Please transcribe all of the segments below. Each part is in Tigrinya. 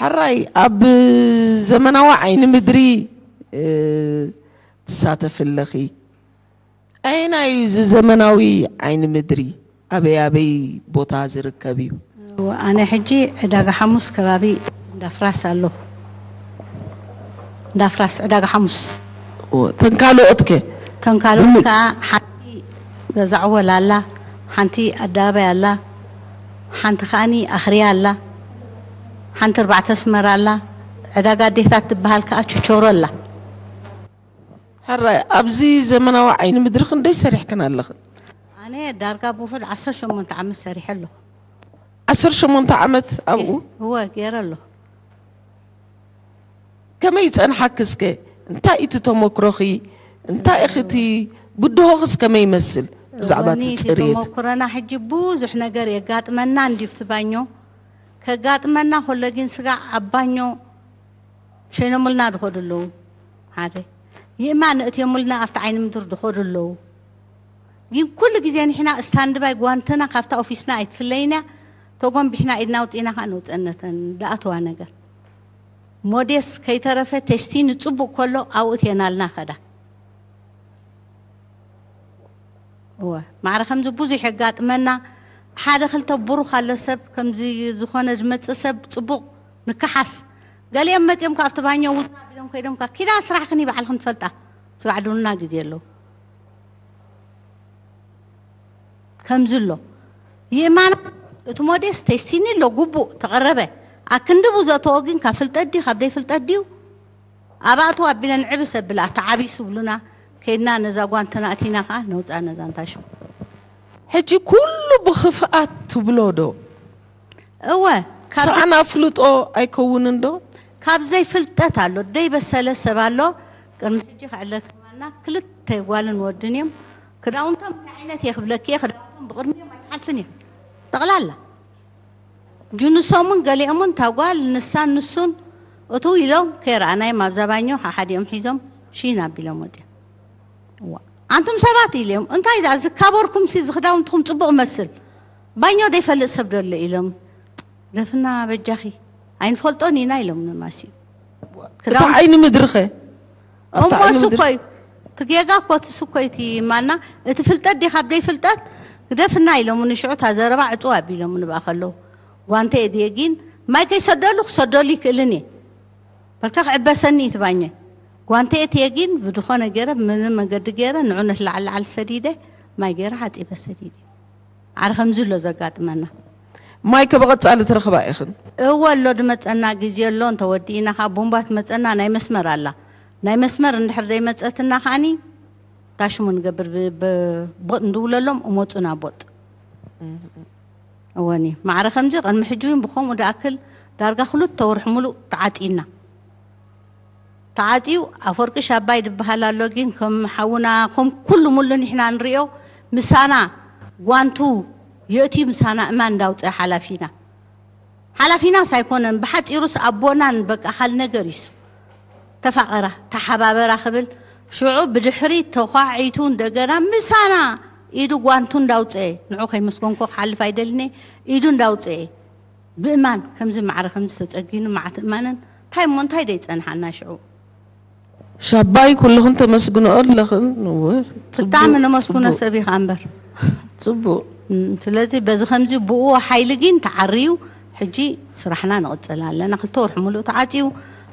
ሕራይ ኣብ ዘመናዊ ዓይኒ ምድሪ ትሳተፊ ኣለኺ። ኣየናይ እዩ እዚ ዘመናዊ ዓይኒ ምድሪ? ኣበይ ኣበይ ቦታ ዝርከብ እዩ? ኣነ ሕጂ ዕዳጋ ሓሙስ ከባቢ እንዳፍራስ ኣለኹ። እንዳፍራስ ዕዳጋ ሓሙስ። ተን ካልኦት ከ? ተን ካልኦት ከዓ ሓንቲ ገዛ ዕወል ኣላ፣ ሓንቲ ኣደባባይ ኣላ፣ ሓንቲ ከዓኒ ኣኽርያ ኣላ፣ ሓንቲ ኣርባዕተ ኣስመራ ኣላ፣ ዕዳጋ ኣዴታት ትበሃል ከዓ ችቾሮ ኣላ። ሕራይ ኣብዚ ዘመናዊ ዓይኒ ምድሪ ክንደይ ሰሪሕክን ኣለኽን? ኣነ ዳርጋ ብውሑድ ዓሰርተ ሸሞንተ ዓመት ሰሪሐ ኣለኹ። ዓሰርተ ሸሞንተ ዓመት ኣብኡ? እወ ገይረ ኣለኹ። ከመይ ይጸንሓኪ እስከ? እንታይ እቲ ተመክሮኺ? እንታይ ኢኺ እቲ ብድሆኽስ ከመይ ይመስል? ብዛዕባ እቲ ወኒ እቲ ጽሬት። ተመክሮና ሕጂ ብዙሕ ነገር የጋጥመና እንዲፍቲ ባኞ ከጋጥመና ከሎ ግን ስጋዕ ኣብ ባኞ ሸይኖምልና ድኸዱ ኣለዉ። ሓደ ይእማ ንእትዮምልና ኣብቲ ዓይኒ ምድሪ ድኸዱ ኣለዉ። ግን ኩሉ ግዜ ንሕና ስታንድ ባይ ጓንትና ካብታ ኦፊስና ኣይትፍለይና ተጎንቢሕና ኢድና ውፅኢና ከዓ ነውፀነተን ድኣተዋ ነገር ሞዴስ ከይተረፈ ቴስቲኒ ፅቡቅ ከሎ ኣብኡ እትየናልና ከዳ እወ ማዕረ ከምዚ ብዙሕ የጋጥመና ሓደ ክልተ ብሩኽ ኣሎ ሰብ ከምዚ ዝኾነ ዝመፅእ ሰብ ፅቡቅ ንከሓስ ገሊኦም መፂኦም ካብቲ ባኛ ውፃ ቢሎም ከይዶም ካ ኪዳ ስራሕክን ይበዓልክን ትፈልጣ ስጋዕ ድሉና ግዜ ኣለዉ ከምዚ ኣሎ ይእማና እቲ ሞዴስ ቴስቲኒ ኣሎ ጉቡእ ተቐረበ ኣክንዲ ብዙ ኣተዎ ግን ካብ ፍልጠት ድዩ ካብ ደይ ፍልጠት ድዩ ኣብኣቱ ኣቢለን ዕብስ ኣብላ ተዓቢሱ ብሉና ከይድና ነዛ ጓንትና ኣቲና ከዓ ነውፃ ነዛ እንታሹ ሕጂ ኩሉ ብኽፍኣት ትብሎ ዶ እወ ካብ ስራዕና ኣፍልጦ ኣይከውንን ዶ ካብ ዘይፍልጠት ኣሎ ደይበሰለ ሰብ ኣሎ ቅድሚ ሕጂ ክዕለልኩም ኣልና ክልተ ጓልን ወድን እዮም ክዳውንቶም እንታይ ዓይነት እየ ክብለኪ እየ ክዳውንቶም ብቅድሚኦም ኣይትሓልፍን እዮም ጠቕላላ ጅንሶምን ገሊኦምን እታ ጓል ንሳን ንሱን እትው ኢሎም ከይረኣናዮም ኣብዛ ባኞ ሓሓዲኦም ሒዞም ሽይን ኣቢሎም ወፂኦም እዋ ኣንቱም ሰባት ኢልዮም እንታይ ዳ ዝካበርኩም ሲ ዝክዳውንትኩም ፅቡቅ መስል ባኞ ደይፈልጥ ሰብ ደሎ ኢሎም ደፍና በጃኺ ኣይንፈልጦን ኢና ኢሎም ንማሲ እቲ ዓይኒ ምድሪ ኸ ኣብቲ እሞ ዓይኒ እሱ ምድሪ እኮ እዩ እቲ ጌጋ እኮ እቲ እሱ እኮ እዩ እቲ ማና እቲ ፍልጠት ዲኻ ብደይ ፍልጠት ግደፍና ኢሎም ንሽዑ እታ ዘረባ ዕፅው ኣቢሎም ንብኣ ከለዉ ጓንተ እየ ድየ ግን ማይ ከይሰደሉ ክሰደሉ ይክእልን እየ በልካ ክዕበሰኒ እዩ ትባኘ ጓንተ እየ ትየ ግን ብድኾነ ገይረ ብምን መንገዲ ገይረ ንዑ ነቲ ላዕሊ ላዕሊ ሰዲደ ማይ ገይረ ሓፂበ ሰዲደ ዓረ ከምዚ ኣሎ ዘጋጥመና ማይ ከ ብቐጻሊ ትረኽባ ኢኽን እወ ኣሎ ድመፀና ግዜ ኣሎ እንተወዲእና ከዓ ቡምባ ትመፀና ናይ መስመር ኣላ ናይ መስመር እንድሕር ዘይመፀትና ከዓኒ ታሽሙ ንገብር ብ- ብ- ቦጥ እንድውለሎም እመፁና ቦጥ እወኒ ማዕረ ከምዚ ቅድሚ ሕጂ እውን ብከምኡ ድኣክል ዳርጋ ክልተ ወርሒ ሙሉእ ተዓፂና ተዓፅዩ ኣፈወርቂ ሻባይ ድበሃል ኣሎ ግን ከም ሓውና ከም ኩሉ ሙሉ ንሕና ንሪኦ ምሳና ጓንቱ የእትዩ ምሳና እማን እንዳውፀ ሓላፊና ሓላፊናስ ኣይኮነን ብሓፂሩስ ኣቦናን በቃ ካል ነገር ይሱ ተፋቐራ ተሓባበራ ክብል ሽዑ ብድሕሪ ተኳዒቱ እንደገና ምሳና ኢዱ ጓንቱ እንዳውፀ ንዑ ከይመስገንኮ ክሓልፍ ኣይደልኒ ኢዱ እንዳውፀ ብእማን ከምዚ ማዕረ ከምዚ ተፀጊኑ ማዓት እማንን እንታይ እሞ እንታይ ደይፀንሓና ሽዑ ሻባይ ኩልኽን ተመስግንኦ ኣለኽን እወ ብጣዕሚ ነመስግኖ ሰብ ኢኻ እምበር ፅቡቅ እም፣ ስለዚ በዚ ከምዚ ብኡ ሓይሊ ግን ተዓርዩ ሕጂ ስራሕና ንቕፅል ኣለና ክልተ ወርሒ ሙሉእ ተዓፅዩ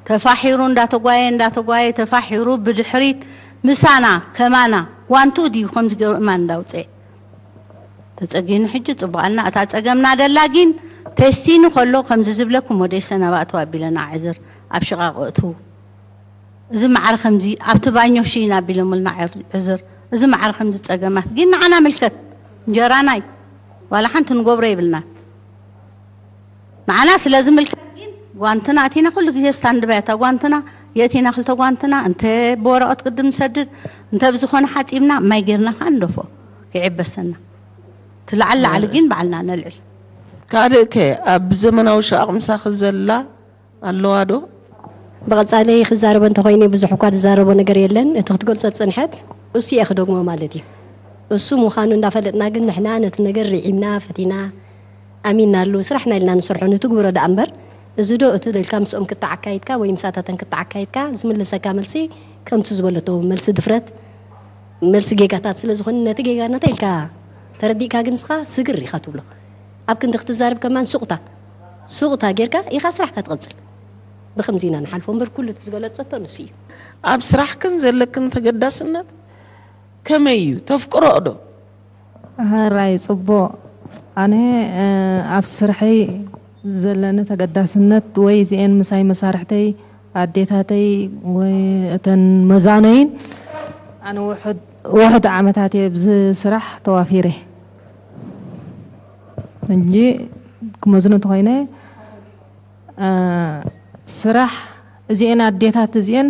ተፋሒሩ እንዳተጓየ እንዳተጓየ ተፋሒሩ ብድሕሪት ምሳና ከማና ጓንቱ ድዩ ከምዚ ገይሩ እማን እንዳውፅአ ተፀጊኑ ሕጂ ፅቡቕ ኣልና እታ ፀገምና ደላ ግን ቴስቲኒ ከሎ ከምዚ ዝብለኩም ወደይ ሰናባእቱ ኣቢለና ዕዝር ኣብ ሽቓቕ እእትዉ እዚ መዓር ከምዚ ኣብቲ ባኞ ሽይን ኣቢሎምልና ዕር- ዕዝር እዚ መዓር ከምዚ ፀገማት ግን ንዓና ምልከት እንጀራናይ ዋላ ሓንቲ ንገብሮ ይብልና ንዓና ስለ ዝምልከት ግን ጓንትና ኣቲና ኩሉ ግዜ ስታንድባይ እታ ጓንትና የእቲና ክልተ ጓንትና እንተ ብወረቐት ቅድም ንሰድድ እንተ ብዝኾነ ሓፂብና ማይ ጌርና ከዓ ንደፎ ይዕበሰና ትላዓል ላዕሊ ግን ባዕልና ነልዕል ካልእ ከ ኣብ ዘመናዊ ሸቓቕ ምሳኺ ዘላ ኣለዋ ዶ ብቐጻሊ ክዛረቦ እንተኾይነ ብዙሕ እኳ ዝዛረቦ ነገር የለን እቲ ክትገልጾ ዝጸንሐት እሱ እየ ክደግሞ ማለት እዩ እሱ ምዃኑ እንዳፈለጥና ግን ንሕና ነቲ ነገር ርዒምና ፈቲና ኣሚንናሉ ስራሕና ኢልና ንሰርሖ ንትግብሮ ደኣ እምበር እዚ ዶ እቲ ኢልካ ምስኦም ክትዓካይድካ ወይ ምሳታተን ክትዓካይድካ ዝምልሰካ መልሲ ከምቲ ዝበለቶ መልሲ ድፍረት፣ መልሲ ጌጋታት ስለ ዝኾነ፣ ነቲ ጌጋነታ ኢልካ ተረዲእካ ግን ንስኻ ስግር ኢኻ ትብሎ። ኣብ ክንዲ ክትዛረብ ከማን ሱቕታ ሱቕታ ጌርካ ኢኻ ስራሕካ ትቐጽል። ብኸምዚ ኢና ንሓልፎ እምበር ኩሉ እቲ ዝገለጸቶ ንሱ እዩ። ኣብ ስራሕክን ዘለክን ተገዳስነት ከመይ እዩ? ተፍቅሮኦ ዶ? ሕራይ ጽቡቕ። ኣነ ኣብ ስርሐይ ዘለኒ ተገዳስነት ወይ እዚኤን ምሳይ መሳርሕተይ ኣዴታተይ ወይ እተን መዛኖይን ኣነ ውሑድ ዓመታት እየ ብዚ ስራሕ ተዋፊረ። ሕጂ ክመዝኖ እንተኾይነ ስራሕ እዚኤን ኣዴታት እዚኤን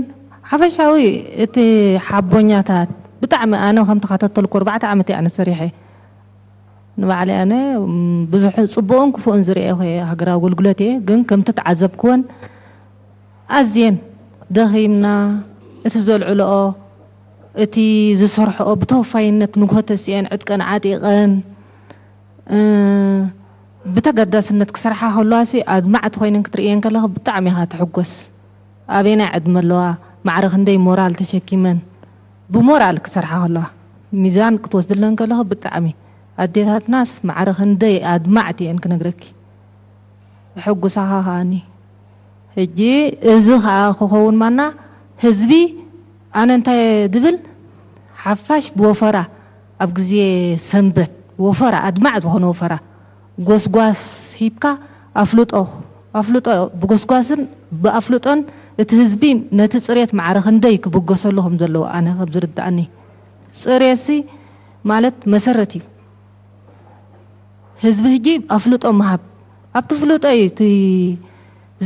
ሓፈሻዊ እቲ ሓቦኛታት ብጣዕሚ ኣነ ከም ተኸታተልኩ ኣርባዕተ ዓመት እየ ኣነ ሰሪሐ ንባዕለይ ኣነ ብዙሕ ፅቡቕን ክፉእን ዝርኤ ሃገራዊ ኣገልግሎት እየ ግን ከምቲ ተዓዘብክወን ኣዝየን ደኺምና እቲ ዘልዕልኦ እቲ ዝሰርሕኦ ብተወፋይነት ንግሆ ተሲአን ዕጥቀን ዓጢቐን ብተገዳስነት ክሰርሓ ከለዋ ሲ ኣድማዕቲ ኮይነን ክትርእየን ከለኺ ብጣዕሚ ኢኻ ትሕጎስ። ኣበየናይ ዕድመ ኣለዋ? ማዕረ ክንደይ ሞራል ተሸኪመን ብሞራል ክሰርሓ ከለዋ ሚዛን ክትወስድለን ከለኺ ብጣዕሚ ኣዴታትናስ ማዕረ ክንደይ ኣድማዕቲ እየን ክነግረኪ። የሐጉሳኻ ከኣኒ። ሕጂ እዚ ኸኣ ክኸውን ማና ህዝቢ ኣነ እንታይ ድብል ሓፋሽ ብወፈራ ኣብ ግዜ ሰንበት ወፈራ ኣድማዕ ዝኾነ ወፈራ ጎስጓስ ሂብካ ኣፍልጦ ኣፍልጦ ብጎስጓስን ብኣፍልጦን እቲ ህዝቢ ነቲ ፅሬት ማዕረ ክንደይ ክብገሰሉ ከም ዘለዎ ኣነ ከም ዝርድኣኒ ፅሬትሲ ማለት መሰረት እዩ። ህዝቢ ሕጂ ኣፍልጦ ምሃብ ኣብቲ ፍልጦ እዩ እቲ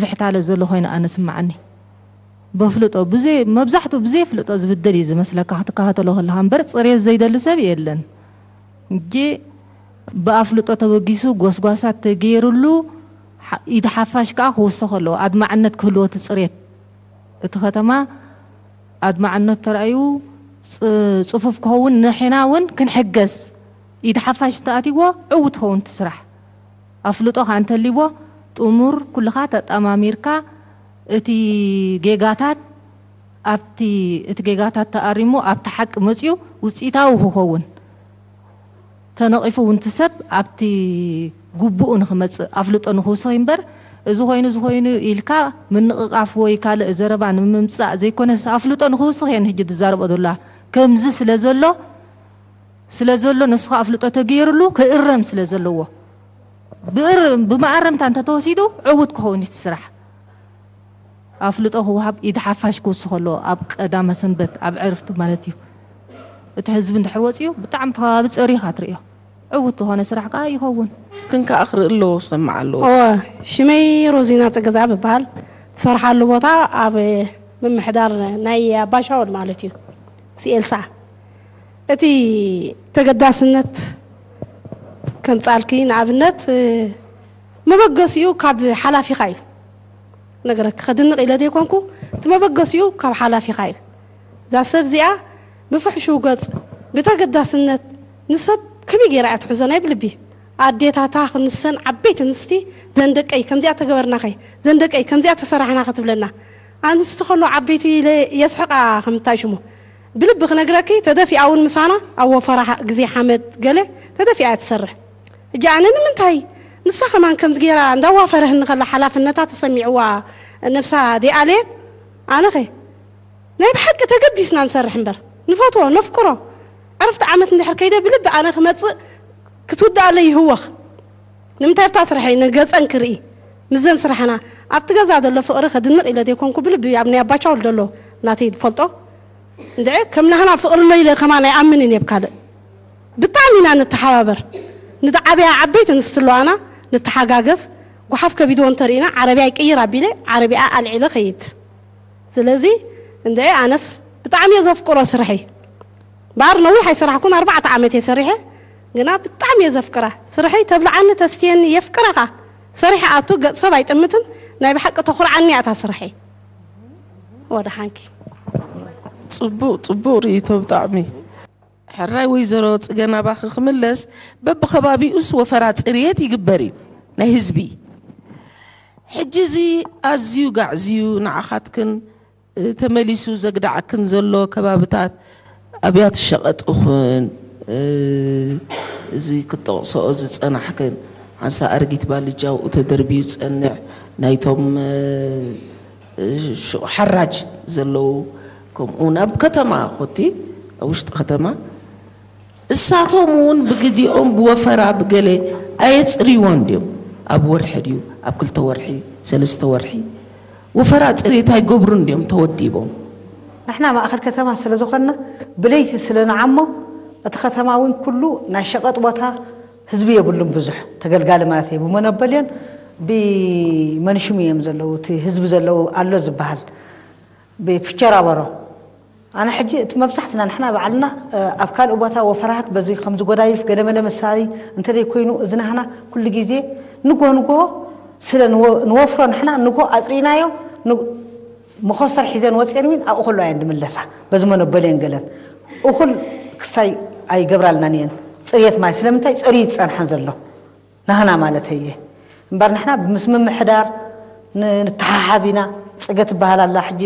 ዝሕታለ ዘሎ ኮይኑ ኣነ ስምዓኒ። በፍልጦ ብዘይ መብዛሕትኡ ብዘይ ፍልጦ ዝብደል እዩ ዝመስለካ ክትከታተሎ ከለካ እምበር ፅሬት ዘይደሊ ሰብ የለን። ሕጂ ብኣፍልጦ ተበጊሱ ጎስጓሳት ተገይርሉ ኢድ ሓፋሽ ከዓ ክውስኽ ኣለዎ ኣድማዕነት ክህልዎ እቲ ፅሬት እቲ ከተማ ኣድማዕነት ተራእዩ ፅፉፍ ክኸውን ንሕና እውን ክንሕገዝ ኢድ ሓፋሽ ተኣትይዎ ዕውት ክኸውን እቲ ስራሕ ኣፍልጦ ከዓ እንተልይዎ ጥሙር ኩልኻ ተጣማሚርካ እቲ ጌጋታት ኣብቲ እቲ ጌጋታት ተኣሪሙ ኣብቲ ሓቂ መፅዩ ውፅኢታዊ ክኸውን ተነቒፉ እውን እቲ ሰብ ኣብቲ ግቡኡ ንክመፅእ ኣፍልጦ ንክውስኽ እምበር እዚ ኮይኑ እዚ ኮይኑ ኢልካ ምንቕቓፍ ወይ ካልእ ዘረባ ንምምፃእ ዘይኮነስ ኣፍልጦ ንክውስኽ እየን ሕጂ ዝዛረቦ ዘለዋ ከምዚ ስለ ዘሎ ስለ ዘሎ ንሱ ከዓ ኣፍልጦ ተገይርሉ ክእረም ስለ ዘለዎ ብእር ብመኣረምታ እንተተወሲዱ ዕውት ክኸውን እቲ ስራሕ ኣፍልጦ ክወሃብ ኢድ ሓፋሽ ክውስኽ ኣለዎ ኣብ ቀዳመ ሰንበት ኣብ ዕርፍቲ ማለት እዩ እቲ ህዝቢ እንድሕር ወፂኡ ብጣዕሚ እቲ ከባቢ ፀሪኻ ትርእዮ ዕውት ዝኾነ ስራሕ ከዓ ይኸውን ክንከዓ ክርኢ ኣለዎ ክሰምዕ ኣለዎ እወ ሽመይ ሮዚና ፀገዛኣብ እበሃል ትሰርሓሉ ቦታ ኣብ ምምሕዳር ናይ ኣባሻውል ማለት እዩ ሲኤልሳ እቲ ተገዳስነት ከምፃልኪ ንኣብነት መበገሲኡ ካብ ሓላፊኻ እዩ ነገረኪ ከድንቕ ኢለ ዘይኮንኩ እቲ መበገሲኡ ካብ ሓላፊኻ እዩ እዛ ሰብ እዚኣ ብፍሕሹው ገፅ ብተገዳስነት ንሰብ ከመይ ገይራ እያ ትሕዞ ናይ ብልቢ ኣዴታታ ክንሰን ዓበይቲ ኣንስቲ ዘን ደቀይ ከምዚኣ ተገበርናኸ ዘን ደቀይ ከምዚኣ ተሰራሕና ክትብለና ኣንስቲ ከሎ ዓበይቲ ኢለ የስሕቃ ከምታይ ሽሙ ብልቢ ክነግረኪ ተደፊኣ እውን ምሳና ኣብ ወፈራ ግዜ ሓመድ ገለ ተደፊኣ እያ ትሰርሕ ሕጂ ኣነ ንምንታይ ንሳ ከማን ከምዚ ገይራ እንዳዋፈረህኒ ከላ ሓላፍነታ ተሰሚዕዋ ነብሳ ደይኣለየት ኣነኸ ናይ ብሓቂ ተገዲስና ንሰርሕ እምበር ንፈትዎ ነፍቅሮ ዕርፍቲ ዓመት እንድሕር ከይደ ብልቢ ኣነ ክመፅእ ክትውድኣለይ ይህወኽ ንምንታይ ኣብታ ስርሐይ ንገፀን ክርኢ ምስዘን ስራሕና ኣብቲ ገዛ ዘሎ ፍቕሪ ከድንቕ ኢለ ዘይኮንኩ ብልቢ ኣብ ናይ ኣባቻውል ዘሎ ናተይ ዝፈልጦ እንድዒ ከም ናህና ፍቕሪ ኣሎ ኢለ ከማን ኣይኣምንን እየ ብካልእ ብጣዕሚ ኢና ንተሓባበር ንዓብያ ዓበይቲ ኣንስቲ ኣለዋና ንተሓጋገዝ ጓሓፍ ከቢድዎ እንተርኢና ዓረብያ ይቅይር ኣቢለ ዓረብያ ኣልዒለ ከይድ ስለዚ እንድዒ ኣነስ ብጣዕሚ እየ ዘፍቅሮ ስርሐይ ባር ነዊሕ ኣይሰራሕኩን ኣርባዕተ ዓመት እየ ሰሪሐ ግና ብጣዕሚ እየ ዘፍቅራ ስርሐይ ተብልዓኒ ተስትየኒ የፍቅረኻ ሰሪሐ ኣቱ ገፅ ሰብ ኣይጥምትን ናይ ብሓቂ ተኹርዓኒ እያ እታ ስርሐይ ወደሓንኪ ፅቡቅ ፅቡቅ ርእይቶ ብጣዕሚ ሕራይ ወይዘሮ ፅገናባኺ ክምለስ በብከባቢኡስ ወፈራ ፅርየት ይግበር እዩ ናይ ህዝቢ ሕጂ እዚ ኣዝዩ ጋዕዝዩ ንዓኻትክን፣ እ፣ ተመሊሱ ዘግዳዓክን ዘሎ ከባብታት ኣብያት ሸቐጥ ይኹን፣ እ፣ እዚ ክትጠቕስኦ ዝጸናሕክን ሓንሳ ኣርጊት ባልጃ ኣብኡ ተደርብዩ ዝጸንሕ ናይቶም፣ እ፣ እ፣ ሹቕ ሓራጅ ዘለዉ ከምኡ እውን ኣብ ከተማ ኮቲ ኣብ ውሽጢ ከተማ እሳቶም እውን ብግዲኦም ብወፈራ ብገለ ኣየጽርይዎን ድዮም? ኣብ ወርሒ ድዩ ኣብ ክልተ ወርሒ ሰለስተ ወርሒ ወፈራ ጽሬት ኣይገብሩን ድዮም ተወዲቦም? ንሕና ማእኸል ከተማ ስለ ዝኾንና ብለይቲ ስለ ንዓሞ እቲ ከተማ እውን ኩሉ ናይ ሸቐጥ ቦታ ህዝቢ የብሉን ብዙሕ ተገልጋሊ ማለት እዩ ብመኖበልዮን ብመንሽሙ እዮም ዘለዉ እቲ ህዝቢ ዘለዉ ኣሎ ዝበሃል ብፍቸራ በሮ ኣነ ሕጂ እቲ መብዛሕትና ንሕና ባዕልና ኣብ ካልእ ቦታ ወፈራት በዚ ከምዚ ጎዳይፍ ገለመለ መሳሪ እንተደይ ኮይኑ እዚ ናህና ኩሉ ግዜ ንጎ ንጎ ስለ ንወፍሮ ንሕና ንጎ ኣፅሪናዮ መኮስተር ሒዘን ወፅኤን እውን ኣብኡ ከሎ እየን ድምለሳ በዚ መነበልየን ገለን እኹል ክስታይ ኣይገብራልናን እየን ፅርየት ማይ ስለምንታይ ፀርዩ ዝፀንሓን ዘሎ ናህና ማለት እየ እምበር ንሕና ምስ ምምሕዳር ንተሓሓዝ ኢና ፅገ ትበሃል ኣላ ሕጂ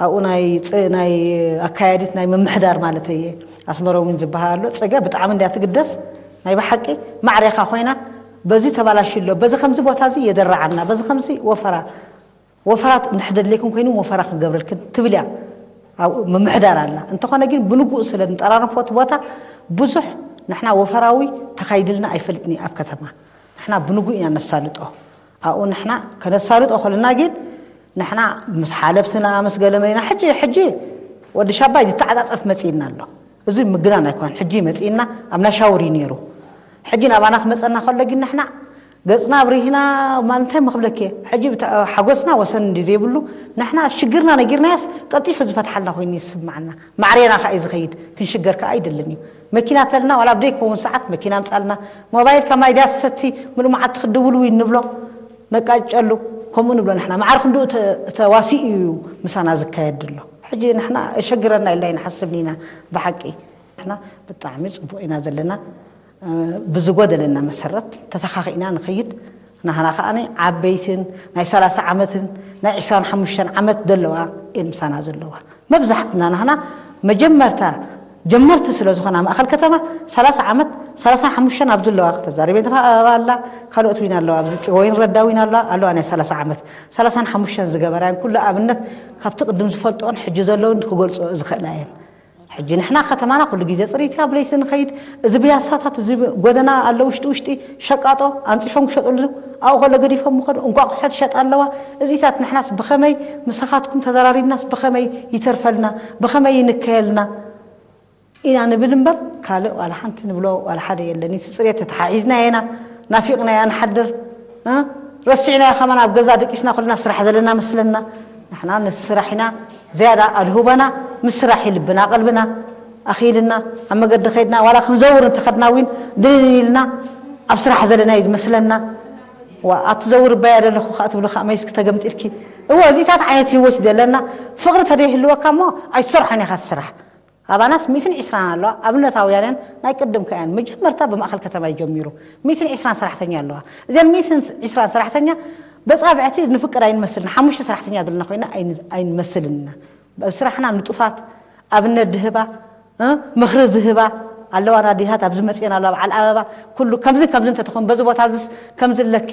ኣብኡ ናይ ናይ ኣካያዲት ናይ ምምሕዳር ማለት እየ ኣስመሮም እውን ዝበሃል ኣሎ ፅገ ብጣዕሚ እንድያ ትግደስ ናይ ብሓቂ ማዕሬኻ ኮይና በዚ ተባላሽ ኣሎ በዚ ከምዚ ቦታ እዚ የደረዓና በዚ ከምዚ ወፈራ ወፈራት እንድሕደድለይክን ኮይኑ ወፈራ ክንገብረልክን ትብል እያ ኣብ ምምሕዳር ኣላ እንተኾነ ግን ብንጉእ ስለ ንጠራርፎ እቲ ቦታ ብዙሕ ንሕና ወፈራዊ ተኻይድልና ኣይፈልጥን ኣብ ከተማ ንሕና ብንጉእ ኢና ነሳልጦ ኣብኡ ንሕና ከነሳልጦ ከለና ግን ንሕና ምስ ሓለፍትና ምስ ገለመ ኢና ሕጂ ሕጂ ወዲ ሻባይ ዝተዓፃፀፍ መፅእና ኣሎ እዚ ምግናን ኣይኮነን ሕጂ መፅእና ኣብ ናሻውር እዩ ነይሩ ሕጂ ናባና ክመፀና ከሎ ግን ንሕና ገፅና ኣብሪህና ማንታይ ምክብለኪ ሕጂ ሓጎስና ወሰን እንዲ ዘይብሉ ንሕና ሽግርና ነጊርናያስ ቀልጢፉ ዝፈትሓልና ኮይኑ ይስማዓና ማዕሬና ከዓ እዩ ዝኸይድ ክንሽገር ከዓ ኣይደልን እዩ መኪና ተልና ዋላ ብደይከውን ሰዓት መኪና ምፃልና ሞባይል ከማይ ድያ ትሰቲ ምሉእ መዓልቲ ክድውል ውይ ንብሎ ነቃጨሉ ከምኡ ንብሎ ንሕና ማዕረ ክንድኡ ተዋሲኡ እዩ ምሳና ዝካየድ ኣሎ ሕጂ ንሕና እሸግረና ኢልና ይንሓስብ ኢና ብሓቂ ንሕና ብጣዕሚ ፅቡቅ ኢና ዘለና ብዝጎደለና መሰረት ተተኻኺእና ንኸይድ ናህና ከኣ ዓበይትን ናይ ሰላሳ ዓመትን ናይ ዕስራን ሓሙሽተን ዓመት ዘለዋ እየን ምሳና ዘለዋ መብዛሕትና ናህና መጀመርታ ጀመርቲ ስለ ዝኾና ማእኸል ከተማ ሰላሳ ዓመት ሰላሳን ሓሙሽተን ኣብ ዘለዋ ተዛሪበን ተረኸባ ኣላ ካልኦት ዊን ኣለዋ ኣብዚ ወይን ረዳ ዊን ኣለዋ ኣለዋ ናይ ሰላሳ ዓመት ሰላሳን ሓሙሽተን ዝገበራን ኩሉ ኣብነት ካብቲ ቅድም ዝፈልጦን ሕጂ ዘለውን ክገልጾ ዝኽእላ እየን ሕጂ ንሕና ከተማና ኩሉ ግዜ ፅሪት እያ ብለይቲ ንኸይድ እዚ ብያሳታት እዚ ጎደና ኣሎ ውሽጢ ውሽጢ ሸቃጦ ኣንፂፎም ክሸጥሉ ኣብኡ ከሎ ገዲፎም ምኸዱ እንቋቑሖ ትሸጥ ኣለዋ እዚታት ንሕናስ ብኸመይ ምሳኻትኩም ተዘራሪብናስ ብኸመይ ይተርፈልና ብኸመይ ይንከየልና ኢና ንብል እምበር ካልእ ዋላ ሓንቲ ንብሎ ዋላ ሓደ የለን እቲ ፅሬት ተተሓሒዝና የና ናፊቕና እያ ንሓድር ረሲዕናዮ ከማን ኣብ ገዛ ደቂስና ኩልና ኣብ ስራሕ ዘለና መስለና ንሕና ነቲ ስራሕ ኢና ዝያዳ ኣድህቦና ምስ ስራሕ እዩ ልብና ቀልብና ኣኺልና ኣብ መገዲ ከይድና ዋላ ክንዘውር እንተኸድና እውን ድንን ኢልና ኣብ ስራሕ ዘለና እዩ ዝመስለና ዋ ኣብቲ ዘውር ባያ ዘለኹ ከዓ ትብሉ ከዓ መይስኪ ተገምጢልኪ እወ እዚታት ዓይነት ህይወት እዩ ዘለና ፍቕሪ ተደይህልወካ እሞ ኣይትሰርሖን ኢኻ እቲ ስራሕ ኣባናስ ሚእትን ዕስራን ኣለዋ ኣብነታውያንን ናይ ቅድም ከያን መጀመርታ ብማእኸል ከተማ ይጀሚሩ ሚእትን ዕስራን ሰራሕተኛ ኣለዋ እዘን ሚእትን ዕስራን ሰራሕተኛ በፃብዕቲ ንፍቅድ ኣይንመስልን ሓሙሽተ ሰራሕተኛ ዘለና ኮይና ኣይንመስልን ኢና ኣብ ስራሕና ንጡፋት ኣብነት ድህባ ምኽሪ ዝህባ ኣለዋ ናዲሃት ኣብዚ መፅኤን ኣለዋ በዓል ኣበባ ኩሉ ከምዚ ከምዚ እንተትኾን በዚ ቦታ ዝስ ከምዚ ኣለኪ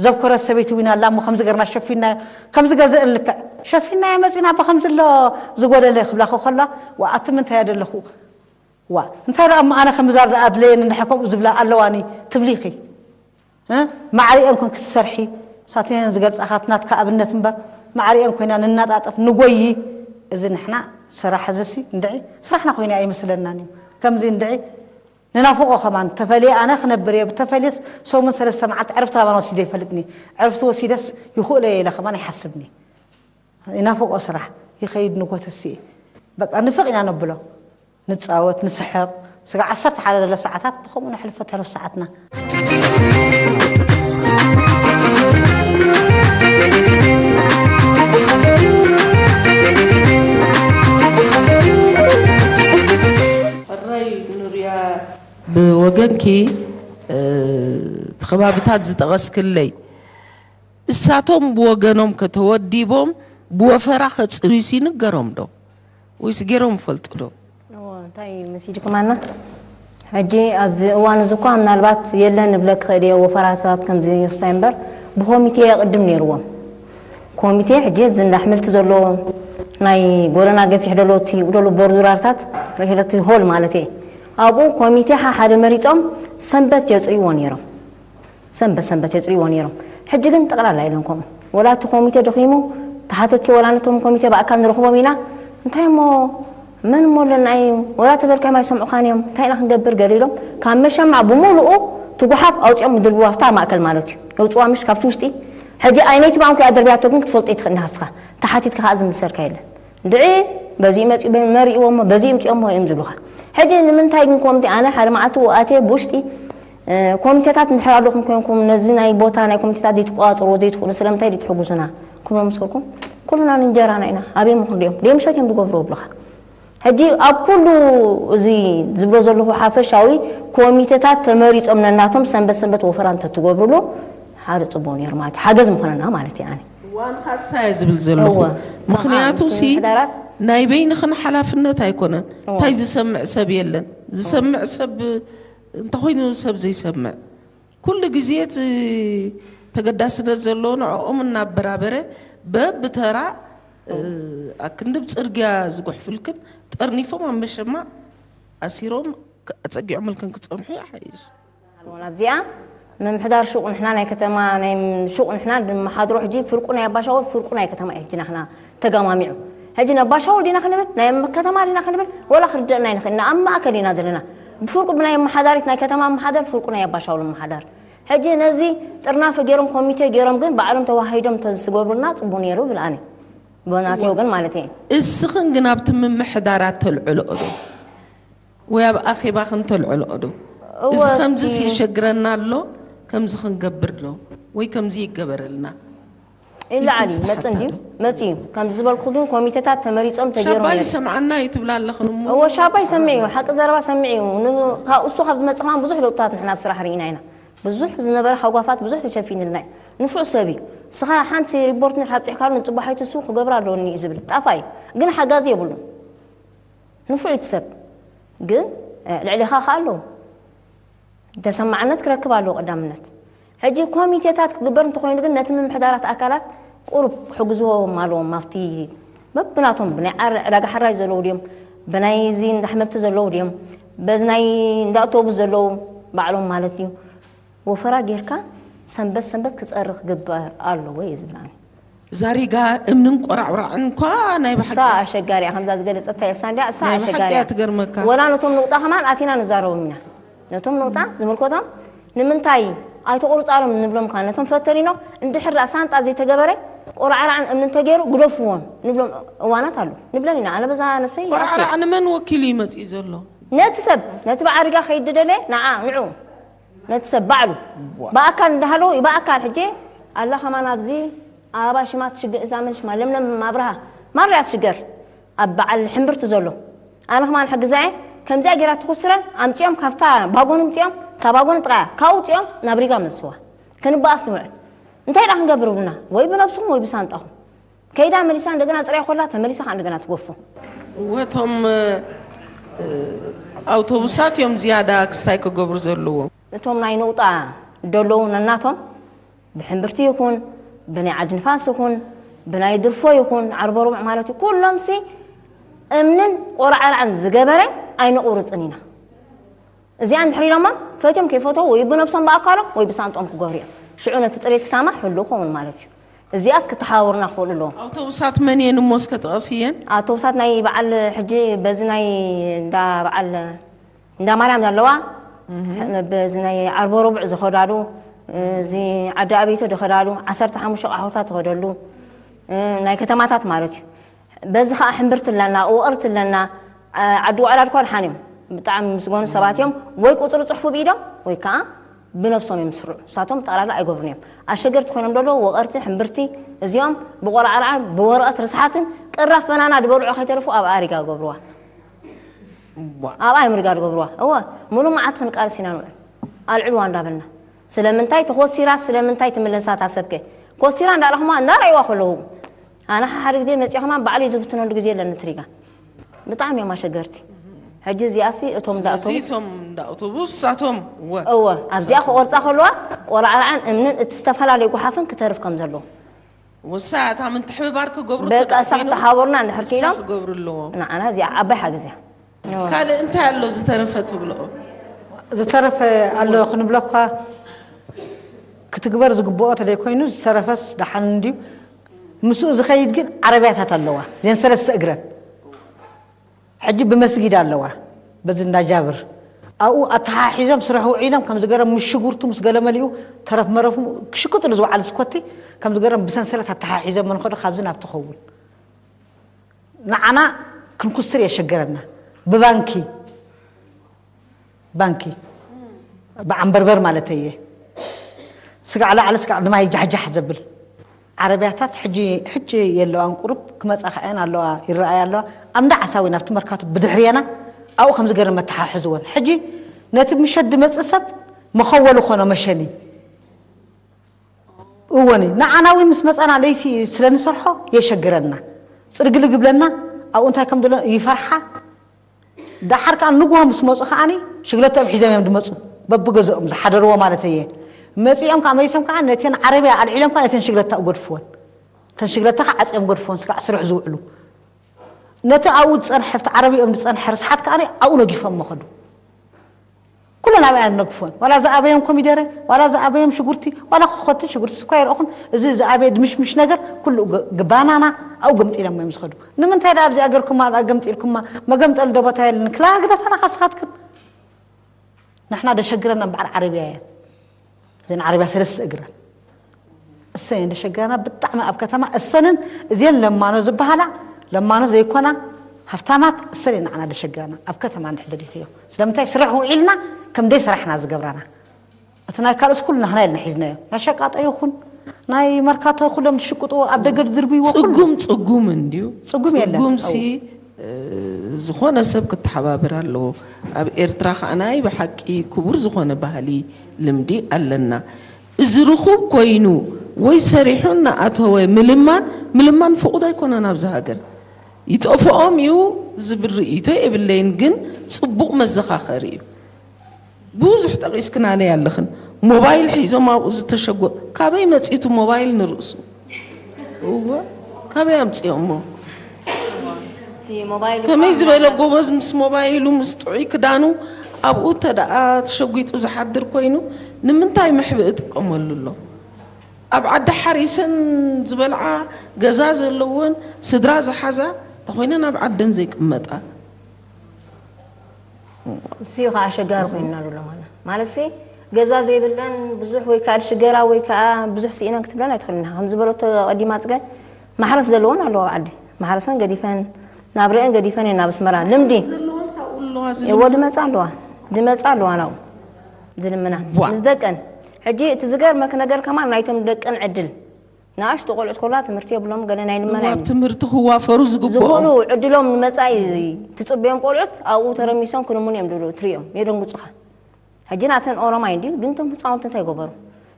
ዘብኮረት ሰበይቲ እውን ኣላ እሞ ከምዚ ገርና ሸፊናዮ ከምዚ ገዝእን ልክዕ ሸፊናዮ መፂና ብከምዚ ኣሎ ዝጎደለ ክብላ ከላ ዋ ኣቲ ምንታይ እያ ዘለኹ ዋ እንታይ ደኣ እሞ ኣነ ከምዛ ኣድለየን እንድሕር ከምኡ ዝብላ ኣለዋኒ ትብሊኺ ማዕሪአን ኮንኪ ትሰርሒ ሳተን ዝገልፃኻት ናትካ ኣብነት እምበር ማዕሪአን ኮይና ንናጣጠፍ ንጎይ እዚ ንሕና ስራሕ እዚሲ እንድዒ ስራሕና ኮይና ኣይመስለናን እዩ ከምዚ እንድዒ ንናፍቆ ከማን ተፈልየ ኣነ ክነብር እየ ብተፈልየስ ሰሙን ሰለስተ መዓልቲ ዕረፍቲ ናባና ወሲደ ይፈልጥኒ ዕረፍቲ ወሲደስ ይኽእሎ እየ ኢለ ከማን ይሓስብኒ ይናፍቆ ስራሕ ይኸይድ ንጎተሲ በቃ ንፍቅ ኢና ነብሎ ንፃወት ንስሕቅ ስጋ ዓሰርተ ሓደ ዘሎ ሰዓታት ብከምኡ ነሕልፎ ተረፍ ሰዓትና ሕራይ ኑርያ ብወገንኪ እቲ ከባብታት ዝጠቐስክለይ እሳቶም ብወገኖም ከተወዲቦም ብወፈራ ከጽርዩስ ይንገሮም ዶ? ወይስ ገይሮም ይፈልጡ ዶ? እንታይ መሲልኩም ኣና? ሕጂ ኣብዚ እዋን እዚ እኳ ምናልባት የለን ንብለክ ክእል እየ፣ ወፈራታት ከምዚ ክስታይ እምበር ብኮሚቴ ቅድም ነይርዎም። ኮሚቴ ሕጂ ኣብዚ እንዳ ኣሕምልቲ ዘሎ ናይ ጎደና ገፊሕ ደሎ እቲ ደሎ ቦርዱራርታት ርሒለቲ ሆል ማለት እየ። ኣብኡ ኮሚቴ ሓደ መሪፆም ሰንበት የፅእዎ ነይሮም። ሰንበት ሰንበት የፅርይዎ ነይሮም። ሕጂ ግን ጠቕላላ የለን ከምኡ። ወላ እቲ ኮሚቴ ደኺሙ ተሓተትኪ ወላ ነቶም ኮሚቴ ብኣካል ንረኽቦም ኢና እንታይ እሞ መን እሞ ኣለና እዩ ወላ ተበልካዮም ኣይሰምዑኻን እዮም እንታይ ኢና ክንገብር ገለ ኢሎም ካብ መሸማዕ ብምሉኡ እቲ ጓሓፍ ኣውፂኦም ምድርብዋ ኣብታ ማእከል ማለት እዩ የውፅዋ ምሽ ካብቲ ውሽጢ። ሕጂ ኣይነይቲ ባንኩ ኣደርብያቶ ግን ክትፈልጦ ይትኽእል ንሃስኻ ተሓቲትካ ከዓ ዝምልሰልካ የለን። ድዒ በዚ መፂኡ መሪእዎ እሞ በዚ ምፅኦ እሞ እዮም ዝብሉኻ። ሕጂ ንምንታይ ግን ከምቲ ኣነ ሓደ መዓልቲ ኣትየ ብውሽጢ ኮሚቴታት እንድሕር ኣለኹም ኮይንኩም ነዚ ናይ ቦታ ናይ ኮሚቴታት ዘይትቆፃፅርዎ ዘይትኽእሉ ስለምንታይ ዘይትሕጉዙና ክብሎም ምስ በልኩም ኩልና ንእንጀራና ኢና ኣበይ ምኽንሪኦም ደምሸት እዮም ዝገብርዎ ብልኻ። ሕጂ ኣብ ኩሉ እዚ ዝብሎ ዘለኹ ሓፈሻዊ ኮሚቴታት ተመሪፆም ነናቶም ሰንበት ሰንበት ወፈራ እንተትገብርሉ ሓደ ፅቡቅ ነይሩ ማለት እዩ ሓገዝ ምኾነና ማለት እዩ ኣነ። እዋን ካሳ እየ ዝብል ዘለኹ እወ። ምኽንያቱ ከምኣ ሲ ምምሕዳራት ናይ በይንኽን ሓላፍነት ኣይኮነን እወ። እንታይ ዝሰምዕ ሰብ የለን ዝሰምዕ ሰብ እንተኾይኑ ሰብ ዘይሰምዕ ኩሉ ግዜ እቲ ተገዳስነት ዘለዎ ንዕኦም እናበራበረ በብተራ እ፣ ኣክንድብ ፅርግያ ዝጉሕፍልክን ጠርኒፎም ኣብ መሸማዕ ኣሲሮም ኣፀጊዖምልክን ክፀንሑ ይሓይሽ። ናብዚኣ ምምሕዳር ሹቕ ንሕና ናይ ከተማ ናይ ሹቕ ንሕና ንመሓድሮ ሕጂ ፍርቁ ናይ ኣባሻወል ፍርቁ ናይ ከተማ ሕጂ ናኽና ተጋማሚዑ ሕጂ ነባሻወል ዲና ክንብል ናይ ከተማ ዲና ክንብል ወላ ክርደአና ይንኽእል ንኣብ ማእከል ኢና ዘለና ብፍርቁ ብናይ መሓዳሪት ናይ ከተማ መሓደር ፍርቁ ናይ ኣባሻወል መሓዳር ሕጂ ነዚ ጥርናፈ ገይሮም ኮሚቴ ገይሮም ግን ባዕሎም ተዋሂዶም ተዝገብሩልና ፅቡ ነይሩ ብልኣኒ ብናቲ ወገን ማለት እየ እስኽን ግን ኣብቲ ምምሕዳራት ተልዕልኦ ዶ ወይ ኣብ ኣኼባኽን ተልዕልኦ ዶ እዚ እወ፣ ከምዚ እቲ የሸግረና ኣሎ ከምዚ ክንገብር ዶ ወይ ከምዚ ይገበረልና ኢልክን ይለዓል እዩ መፅ ዝሓታ እንድዩ ዶ? መፅ እዩ ከምዚ ዝበልኩ ግን ኮሚቴታት ተመሪፆም ተገይሮም ሻባ እዮም። ይሰምዓና እዩ ትብላ ኣለኽን እሞ እወ ሻባ ይሰምዕ እዩ ሓቂ ዘረባ ሰምዕ እዩ ን- ካብ እሱ ካብ ዝመፅእ ከማን ብዙሕ ለውጥታት ንሕና ኣብ ስራሕ ርኢና ኢና ብዙሕ ዝነበረ ሃጓፋት ብዙሕ ተሸፊንልና እዩ ንፉዕ ሰብ እዩ ስኻ ሓንቲ ሪፖርት ንድሓ ኣብፂሕካሉ ንፅባሒቱ እሱ ክገብር ኣለዎ እዩ ዝብል ጣፋ እዩ ግን ሓጋዚ የብሉን ንፉዒት ሰብ ግን ልዕሊኻ ከ ኣለዉ ተሰማዕነት ክረክብ ኣለዎ ቀዳምነት ሕጂ ኮሚቴታት ክግበር እንተኮይኑ ግን ነቲ ምምሕዳራት ኣካላት ቁሩብ ክሕግዝዎም ኣለዎም ኣብቲ በብናቶም ብናይ ዕዳጋ ሕራይ ዘለዉ ድዮም ብናይ እዚ እንዳሕመልቲ ዘለዉ ድዮም በዚ ናይ እንዳእተቡ ዘለዉ ባዕሎም ማለት ድዩ ወፈራ ጌርካ ሰንበት ሰንበት ክፀሪ ክግበር ኣለዎ እየ ዝብላኒ እዛ ሪጋ እምንን ቆራዕራዕን እኳ ናይ ብሓቂ እሳ ኣሸጋሪ እያ ከምዛ ዝገለፀታ እያ እሳ እንዲያ እሳ ናይ ብሓቂ ኣሸጋሪ እያ እያ ትገርመካ ወላ ነቶም ንቁጣ ከማን ኣቲና ንዛረቦም ኢና ነቶም ንቁጣ ዝምልከቶም ንምንታይ ኣይተቁርፃሎም ንብሎም ከ ነቶም ፈተሪኖ እንድሕር ዳ ሳንጣ ዘይተገበረ ቆራዕራዕን እምኒ እንተገይሩ ግደፍዎን ንብሎም እዋናት ኣሎ ንብለን ኢና ኣነ በዛ ነብሰይ ቆራዕራዕ ንመን ወኪሉ እዩ መፅኡ ዘሎ ነቲ ሰብ ነቲ በዓል ሪጋ ከይድደለ ንዓ ንዑ ነቲ ሰብ ባዕሉ ብኣካል እንዳሃለዉ ብኣካል ሕጂ ኣላ ከማን ኣብዚ ኣበባ ሽማ ትሽግር እዛ መን ሽማ ለምለም ኣብርሃ ማርያ ትሽገር ኣብ በዓል ሕምብርቲ ዘሎ ኣነ ከማን ሕግዛ እየ ከምዚኣ ገይራ ትኩስረን ኣምፂኦም ካብታ ባጎን ምፅኦም እታ ባጎን ጥቃያ ካብኡ ውፅኦም ናብ ሪጋ መልስዋ ክንበኣስ ንውዕል እንታይ ዳ ክንገብር ብና ወይ ብነብስኹም ወይ ብሳንጣኹም ከይዳ መሊሳ እንደገና ፅርያ ኮላ ተመሊሳ ከዓ እንደገና ትጎፎ ወቶም ኣውቶቡሳት እዮም ዝያዳ ክስታይ ክገብሩ ዘለዎም እቶም ናይ ነውጣ ደለዉ ነናቶም ብሕምብርቲ ይኹን ብናይ ዓዲ ንፋስ ይኹን ብናይ ድርፎ ይኹን ዓርቦ ርቡዕ ማለት እዩ ኩሎም ሲ እምንን ቆራዕራዕን ዝገበረ ኣይነቑርፅን ኢና እዚኣ እንድሕር ኢሎማ ፈትዮም ከይፈተው ወይ ብነብሶም ብኣካሎም ወይ ብሳንጦም ክገብሩ እዮም ሽዑ ነቲ ፅሬት ክታማ ሕሉ ክኸውን ማለት እዩ እዚኣስ ክተሓባበሩና ክኽእሉ ኣለዎም ኣውቶቡሳት መን እየን እሞ እስከ ጥቐስየን ኣውቶቡሳት ናይ በዓል ሕጂ በዚ ናይ እንዳ በዓል እንዳ ማርያም ዘለዋ በዚ ናይ ዓርቦ ረቡዕ ዝኸዳሉ እዚ ዓዲ ኣቤቶ ዝኸዳሉ ዓሰርተ ሓሙሽተ ቃሖታት ዝኸደሉ ናይ ከተማታት ማለት እዩ በዚ ከዓ ሕምብርቲ ኣለና ውቕርቲ ኣለና ዓዲ ውዕላ ድኳ ድሓን እዮም ብጣዕሚ ምስገኑ ሰባት እዮም ወይ ቁፅሪ ፅሑፉ ብኢዶም ወይ ከዓ ብነብሶም እዮም ዝስርዑ ንሳቶም ጠቕላላ ኣይገብሩን እዮም ኣሸገርቲ ኮይኖም ደለዉ ወቐርቲ ሕምብርቲ እዚኦም ብቆርዓርዓ ብወረቐት ርስሓትን ቅራፍ በናና ዝበልዑ ከይተረፉ ኣብ ኣሪጋ ገብርዋ ኣብኣ እዮም ሪጋ ዝገብርዋ እወ ሙሉ መዓት ክንቃልስ ኢና ንውዕል ኣልዕልዋ እንዳበልና ስለምንታይ ተኾሲራ ስለምንታይ ትምለሳ ታሰብከ ኮሲራ እንዳረኹማ እንዳረኣይዋ ከለዉ ኣነ ሓደ ግዜ መፅእ ከማን ባዕሉ ዝብትነሉ ግዜ ኣለኒ ትሪጋ ብጣዕሚ እዮም ኣሸገርቲ። ሕጂ እዚኣሲ እቶም ስለዚ ዳእቶም እቶም እንዳ ኣውቶቡስ እሳቶም እወ እወ ኣብዚኣ ክቆርፃ ከለዋ ቆራዕራዕን እምንን እቲ ዝተፈላለዩ ጉሓፍን ክተርፍ ከም ዘለዎ ወሳ እታ ምትሕብባር ክገብሩ በቃ እሳ ክትሓበሩና እንድሕር ክኢሎም ክገብሩ ኣለዎም። ንዓና እዚኣ ዓባይ ሓገዝ እያ። ካልእ እንታይ ኣሎ ዝተረፈ ትብልኦ? ዝተረፈ ኣሎ ክንብለኳ ክትግበር ዝግብኦ ተደይኮይኑ ዝተረፈስ ደሓን እንድዩ። ምስኡ ዝኸይድ ግን ዓረብያታት ኣለዋ እዘን ሰለስተ እግረን ሕጂ ብመስጊድ ኣለዋ በዚ እንዳጃብር ኣብኡ ኣተሓሒዞም ስራሕ ውዒሎም ከም ዝገረም ምስ ሽጉርቱ ምስ ገለ መሊኡ ተረፍ መረፉ ክሽቅጥሉ ዝወዓሉ ስኮቲ ከም ዝገረም ብሰንሰለት ኣተሓሒዞም መንኸዶ ካብዚ ናብ ትኸውን ንዓና ክንኩስትር የሸገረና ብባንኪ ባንኪ ብዓንበርበር ማለት እየ ስጋዕ ላዕሊ ስጋዕ ንማይ ጃሕጃሕ ዘብል ዓረብያታት ሕጂ ሕጂ የለዋን ቁሩብ ክመፃ ከዐን ኣለዋ ይረኣያ ኣለዋ ኣብ እንዳ ዓሳዊ ናብቲ መርካቶ ብድሕርየና ኣብኡ ከም ዝገርም መተሓሕዝወን ሕጂ ነቲ ምሸት ዝመፅእ ሰብ መኸወሊ ኮኖ መሸኒ እወኒ ንዓና እውን ምስ መፃና ለይቲ ስለ ንሰርሖ የሸግረና ፅርግልግ ብለና ኣብኡ እንታይ ከም ዘሎ ይፈርሓ ደሓር ከዓ ንጉሆ ምስ መፁ ከዓኒ ሽግለቶም ሒዞም እዮም ዝመፁ በብገዝኦም ዝሓደርዎ ማለት እየ መፂኦም ከዓ መሊሶም ከዓ ነተን ዓረብያ ኣልዒሎም ከዓ ነተን ሽግለታ ገድፍወን እተን ሽግለታ ከዓ ዓፅዮም ገድፍወን ስጋዕ ስርሕ ዝውዕሉ ነቲ ኣብኡ ዝፀንሐ ኣብቲ ዓረብኦም ዝፀንሐ ርስሓት ከዓ ኣብኡ ነጊፎም መኸዱ ኩለን ኣብያ ነግፎን ዋላ ዝኣበዮም ኮሚደረ ዋላ ዝኣበዮም ሽጉርቲ ዋላ ክኾትን ሽጉርቲ ስኳ ይረእኹን እዚ ዝኣበየ ድምሽምሽ ነገር ኩሉ ባናና ኣብኡ ገምጢሎም እዮም ዝኸዱ ንምንታይ ዳ ኣብዚኣ ገርኩማ ዳ ገምጢልኩማ መገምጠሊ ዶ ቦታ የለን ክላ ግደፋና ካስኻትክን ንሕና ደሸግረና በዓል ዓረብያ እየን እዘን ዓረብያ ሰለስተ እግረን እሰን እየን ደሸግረና ብጣዕሚ ኣብ ከተማ እሰንን እዚአን ለማኖ ዝበሃላ ለማኖ ዘይኮና ሃፍታማት እሰን እየን ንዓና ደሸግረና ኣብ ከተማ እንድሕር ደሊኽዮ ስለምንታይ ስራሕ ውዒልና ከም ደይ ስራሕና ዝገብራና እቲ ናይ ካልኦስ ኩሉ ናህና ኢልና ሒዝናዮ ናይ ሸቃጦ ይኹን ናይ መርካቶ ኩሎም ዝሽቅጥዎ ኣብ ደገ ዝድርብይዎ ኩሉ ፅጉም ፅጉም እንድዩ ፅጉም የለን ፅጉም ሲ ዝኾነ ሰብ ክተሓባበር ኣለዎ ኣብ ኤርትራ ከዓ ናይ ብሓቂ ክቡር ዝኾነ ባህሊ ልምዲ ኣለና እዚ ርኹብ ኮይኑ ወይ ሰሪሑ እናኣተወ ምልማን ምልማን ፍቑድ ኣይኮነን ኣብዚ ሃገር ይጠፍኦም እዩ ዝብል ርእይቶ የብለይን ግን ፅቡቕ መዘኻኸሪ እዩ ብዙሕ ጠቒስክናለይ ኣለኽን ሞባይል ሒዞም ኣብኡ ዝተሸጎ ካበይ መፂቱ ሞባይል ንርእሱ እወ ካበይ ኣምፅኦሞ ከመይ ዝበለ ጎበዝ ምስ ሞባይሉ ምስ ጥዑይ ክዳኑ ኣብኡ እንተ ደኣ ተሸጒጡ ዝሓድር ኮይኑ ንምንታይ መሕብኢ ጥቀመሉ ኣሎ ኣብ ዓዲ ሓሪሰን ዝበልዓ ገዛ ዘለወን ስድራ ዝሓዛ ተኾይነን ኣብ ዓደን ዘይቅመጣ ንሱ እዩ ከዓ ኣሸጋሪ ኮይንና ዘሎ ማለት ማለት ሲ ገዛ ዘይብለን ብዙሕ ወይ ከዓ ሽገራ ወይ ከዓ ብዙሕ ስኢነን ክትብለን ኣይትኽእልን ከም ዝበለቶ ቀዲማ ፅገ ማሕረስ ዘለዎን ኣለዎ ኣብ ዓዲ ማሕረሰን ገዲፈን ናብረአን ገዲፈን እየን ናብ ኣስመራ ልምዲ እዎ ድመፃ ኣለዋ ድመፃ ኣለዋ ናብኡ ዝልምና ምስ ደቀን ሕጂ እቲ ዝገርመክ ነገር ከማን ናይቶም ደቀን ዕድል ንኣሽቱ ቆልዑት ኮላ ትምህርቲ የብሎም ገለ ናይ ልመና እዮም ትምህርቲ ክዋፈሩ ዝግብኦም ዝኽእሉ ዕድሎም ንመጻኢ ትጽበዮም ቆልዑት ኣብኡ ተረሚሶም ክንሙን እዮም ድብሉ ትሪኦም የደንግጹኻ ሕጂ ናተን ኦሮማይ እንድዩ ግን ቶም ህፃውንቲ እንታይ ገበሩ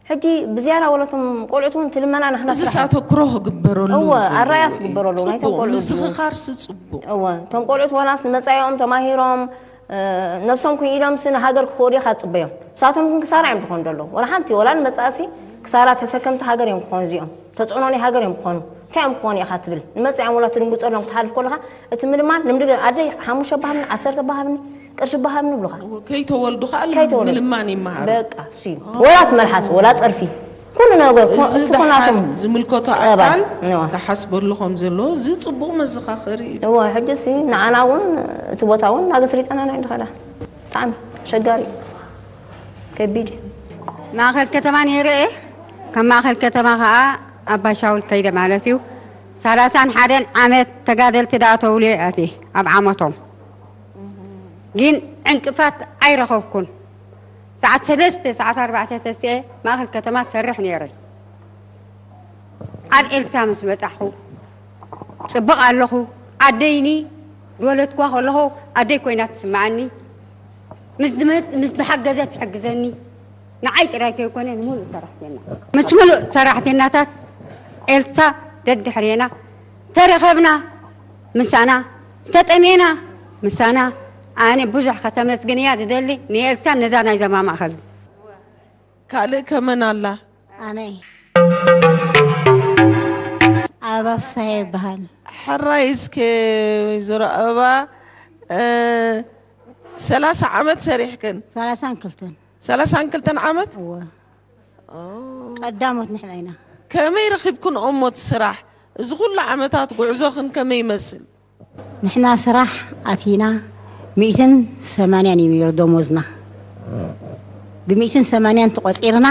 ሕጂ ብዝያዳ ወለቶም ቆልዑት እውን ትልመና ናህና እዚ ስራሕ ኣተክሮ ክግበረሉ እወ ኣራያስ ግበረሉ ናይቶም ቆልዑት ምዝኽኻር ስፅቡቅ እወ እቶም ቆልዑት ዋላስ ንመፃኢኦም ተማሂሮም ነብሶም ኩን ኢሎም ሲ ንሃገር ክኸዱ ኢኻ ትፅበዮም። ንሳቶም ግን ክሳራ እዮም ዝኾኑ ዘለዉ። ወላ ሓንቲ ወላ ንመጻእሲ ክሳራ ተሰከምቲ ሃገር እዮም ክኾኑ እዚኦም። ተጽዕኖ ናይ ሃገር እዮም ክኾኑ። እንታይ እዮም ክኾኑ ኢኻ ትብል። ንመጻኢኦም ወላ ትድንግጸሎም ክትሓልፍ ከለኻ እቲ ምልማን ልምዲ ገ ኣደይ ሓሙሽተ ባሃብኒ ዓሰርተ ባሃብኒ ቅርሺ ባሃብኒ ይብሉኻ። ከይተወልዱ ከኣ ከይተወልዱ። ምልማን ይመሃሩ። በቃ እሱ እዩ። ወላ እቲ መልሓስ ወላ ጸርፊ ኩሉ ነገር እዚ እቲ ኩናቶም ደሓን ዝምልከቶ ጠባይ፣ ኣካል እዋ። ክሓስበሉ ከም ዘለዎ እዚ ጽቡቕ መዘኻኸሪ እዩ። እዋ፣ ሕጂ ሲ ንዓና እውን እቲ ቦታ እውን እናገስሪጠናና እዩ ንኸዳ። ብጣዕሚ ኣሸጋሪ እዩ። ከቢድ እዩ። ማእኸል ከተማ ነይረ እየ። ካብ ማእኸል ከተማ ከዓ ኣባ ሻውል ከይደ ማለት እዩ። ሰላሳን ሓደን ዓመት ተጋደልቲ ደኣ ተውልየ ኣትየ ኣብ ዓመቶም። ግን ዕንቅፋት ኣይረኸብኩን። ሰዓት ሰለስተ ሰዓት ኣርባዕተ ተስኤ ማእኸል ከተማ ዝሰርሕ ነይረ። ኣብ ኤልሳ ምስ በጻሕኹ ጽብቕ ኣለኹ። ዓደይኒ ዝወለድኩዋ ከለኹ ኣደይ ኮይና ትስምዓኒ። ምስ ድመ- ምስ ዝሓገዘ ትሕግዘኒ። ንዓይ ጥራይ ከይኮነ ንምሉእ ሰራሕተና ምስ ምሉእ ሰራሕተናታት ኤልሳ ደድሕሬና ተረኸብና ምሳና፣ ተጠሜና ምሳና። ኣነ ብዙሕ ከተመስግን እያ ዝደሊ ንኤልሳ ነዛ ናይዛ ማማእኸል። ካልእ ከመን ኣላ? ኣነ ኣበባ ፍስሃየ ይበሃል። ሕራይ እስከ ወይዘሮ ኣበባ፣ እ፣ ሰላሳ ዓመት ሰሪሕክን? ሰላሳን ክልተን። ሰላሳን ክልተን ዓመት? እወ። ቀዳሞት ንሕና ኢና። ከመይ ረኺብክን እሞ እቲ ስራሕ? እዚ ኩሉ ዓመታት ጉዕዞኽን ከመይ ይመስል? ንሕና ስራሕ ኣቲና ሚእትን ሰማንያን እዩ ነይሩ ደሞዝና። ብሚእትን ሰማንያን ተቆፂርና፣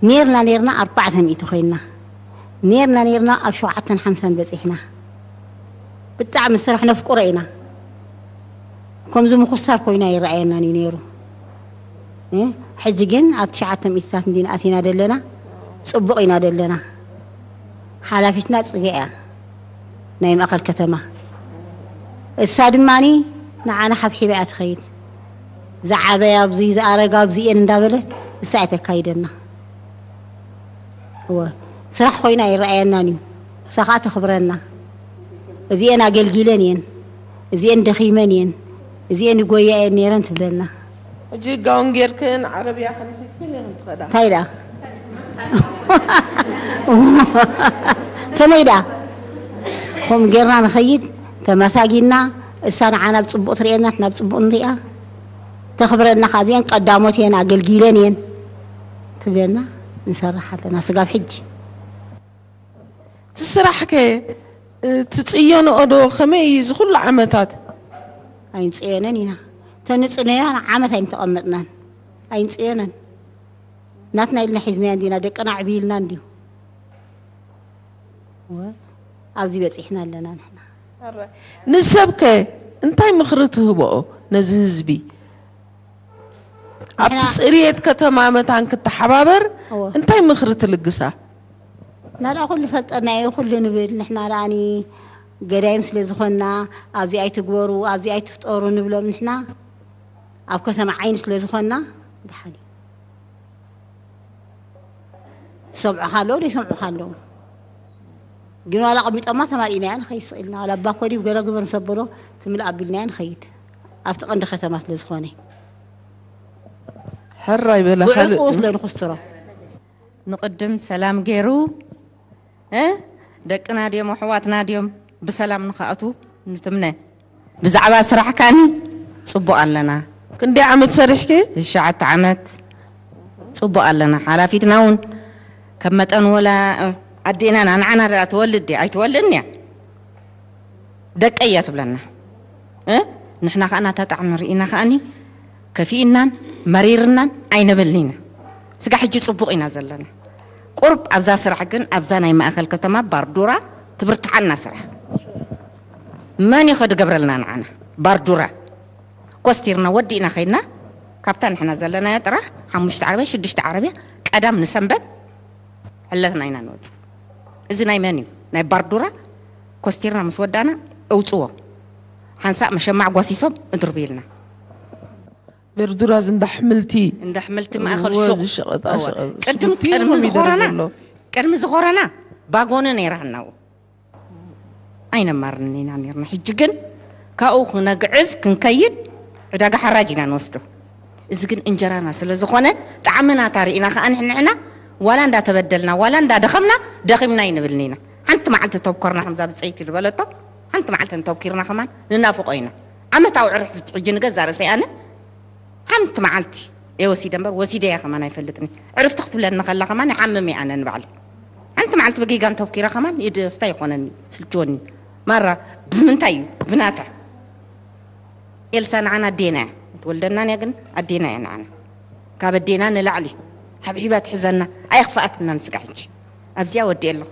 ኔርና ኔርና ኣርባዕተ ሚእቲ ኮይንና። ኔርና ኔርና ኣብ ሸውዓተን ሓምሳን በፂሕና። ብጣዕሚ ስራሕ ነፍቅሮ ኢና። ከምዚ ምኹሳር ኮይና ይረኣየናን እዩ ነይሩ። እ፣ ሕጂ ግን ኣብ ትሽዓተ ሚእትታት እንዲና ኣቲና ደለና። ፅቡቕ ኢና ደለና። ሓላፊትና ፅገ እያ፣ ናይ ማእኸል ከተማ። እሳ ድማኒ ንዓና ሓብሒባ እያ ትኸይድ። ዝዓበያ ኣብዚ፣ ዝኣረጋ ኣብዚ እየን እንዳበለት እሳ እያ ተካይደና። እወ፣ ስራሕ ኮይና ኣይረኣየናን እዩ። እሳ ከዓ ተኽብረና። እዚኤን ኣገልጊለን እየን፣ እዚኤን ደኺመን እየን፣ እዚኤን ይጎያ እየን ነይረን ትብለና። ሕጂ ጋውን ጌርክን ዓረብያ ከን ሒዝክን ኢኽን ትኸዳ። እንታይ ደኣ ከመይ ደኣ ከምኡ ጌርና ንኸይድ፣ ተመሳጊና። እሳ ንዓና ብፅቡቕ ትርእየና፣ ንሕና ብፅቡቕ ንሪኣ። ተኽብረና። ካብዚአን ቀዳሞት እየን፣ ኣገልጊለን እየን ትብለና። ንሰርሕ ኣለና ስጋብ ሕጂ። እቲ ስራሕከ ትፅየንኦ ዶ? ከመይ እዩ እዚ ኩሉ ዓመታት? ኣይንፅየነን ኢና። ተንፅነያ ዓመት ኣይምተቐመጥናን። ኣይንፅየነን። ናትና ኢልና ሒዝናያ እንዲና፣ ደቅና ኣዕብይልና እንዲዩ። ወ-፣ ኣብዚ በፂሕና ኣለና ንሕና። ንሰብከ እንታይ ምኽሪ ትህብኦ ነዚ ህዝቢ? ኣብቲ ንሕና ፅርየት ከተማ መታን ክተሓባበር እወ። እንታይ ምኽሪ ትልግሳ? ናዳ ኩሉ ፈልጠና እዩ ኩሉ ንብል። ንሕና ደኣኒ ገዳይም ስለ ዝኾንና፣ ኣብዚ ኣይትግበሩ፣ ኣብዚ ኣይትፍጠሩ ንብሎም። ንሕና ኣብ ከተማ ዓይኒ ስለ ዝኾንና፣ ደሓን እዩ። ዝሰምዑኻ ኣለዉ፣ ዘይሰምዑኻ ኣለዉ። ግን ዋላ ኣቐሚጦማ ተማሊእናያ ንኸይድ ስቕ ኢልና። ዋላ ኣባ ኮዲብ ገለ ግበር ምስ ኣበሎ ትምልእ ኣቢልናያ ንኸይድ። ኣብቲ ቀንዲ ከተማ ስለ ዝኾነ። ሕራይ በለ ካልእ ብዕፅኡ ስለ ንኹስሮ። ንቕድም ሰላም ገይሩ፣ እ፣ ደቅና ድዮም ኣሕዋትና ድዮም ብሰላም ንኽኣትዉ ንትምነ። ብዛዕባ ስራሕ ካኒ ጽቡቕ ኣለና። ክንደይ ዓመት ሰሪሕኪ? ትሽዓተ ዓመት ጽቡቕ ኣለና። ሓላፊትና እውን ከም መጠን ወላ፣ እ፣ ኣዴና ንዓና ደኣ ትወልድ ድያ ኣይትወልድን እያ። ደቀይ እያ ትብለና። እ፣ ንሕና ከኣ ናታ ጣዕሚ ርኢና ከኣኒ ከፊእናን መሪርናን ኣይንብልን ኢና። ስጋ ሕጂ ጽቡቕ ኢና ዘለና። ቁርብ ኣብዛ ስራሕ ግን ኣብዛ ናይ ማእከል ከተማ ባርዱራ ትብርትዓና ስራሕ። መን እዩ ከድገብረልና ንዓና? ባርዱራ ኮስቲርና ወዲእና ከይድና ካብታ ንሕና ዘለናያ ጥራሕ ሓሙሽተ ዓረብያ ሽዱሽተ ዓረብያ ቀዳም ንሰንበት ሕለትና ኢና ንወፅእ። እዚ ናይ መን እዩ? ናይ ባርዱራ ኮስቲርና ምስ ወዳና እውፅዎ ሓንሳእ መሸማዕ ጓሲሶም እድርብልና። በርዱራ እዚ እንዳ ኣሕምልቲ እንዳ ኣሕምልቲ ማእኸል እወ፣ ሱቕ ዝሸቐጣ እወ። ሸቐጥ። ቅድም ሽጉርቲ ቅድሚ ኮሚደረ ዝኾረና ዘሎ። ቅድሚ ዝኾረና ባጎነ ነይራ ሃናው ኣይነማርን ኢና ነርና። ሕጂ ግን ካብኡ ክነግዕዝ ክንከይድ ዕዳጋ ሓራጅ ኢና ንወስዶ። እዚ ግን እንጀራና ስለ ዝኾነ ጣዕሚ ናታ ርኢና ከዓ ንሕንሕና ዋላ እንዳተበደልና ዋላ እንዳደኸምና ደኺምና ኣይንብልን ኢና። ሓንቲ መዓልቲ ተብኮርና ከምዛ ብፀይቲ ዝበለቶ ሓንቲ መዓልቲ እንተብኪርና ከማን ንናፍቆ ኢና። ዓመታዊ ዕርሕፍቲ ሕጂ ንገዛ ርእሰይ ኣነ ሓንቲ መዓልቲ እየ ወሲደ እምበር ወሲደ እያ ከማን ኣይፈልጥኒ። ዕርፍቲ ክትብለኒ ከላ ከማን ይሓምም እየ ኣነ ንባዕለይ። ሓንቲ መዓልቲ ብጌጋ እንተብኪረ ከማን ይደስታ ይኾነኒ ስልችወኒ። ማራ ብምንታይ እዩ ብናታ ኤልሳ ንዓና ኣዴና እያ ትወልደናን እያ ግን ኣዴና እያ ንዓና ካብ ኣዴና ንላዕሊ ሓብሒባ ትሕዘና። ኣየኽፍኣትና ንስጋ ሕጂ ኣብዚኣ ወዲኤ ኣለኹ።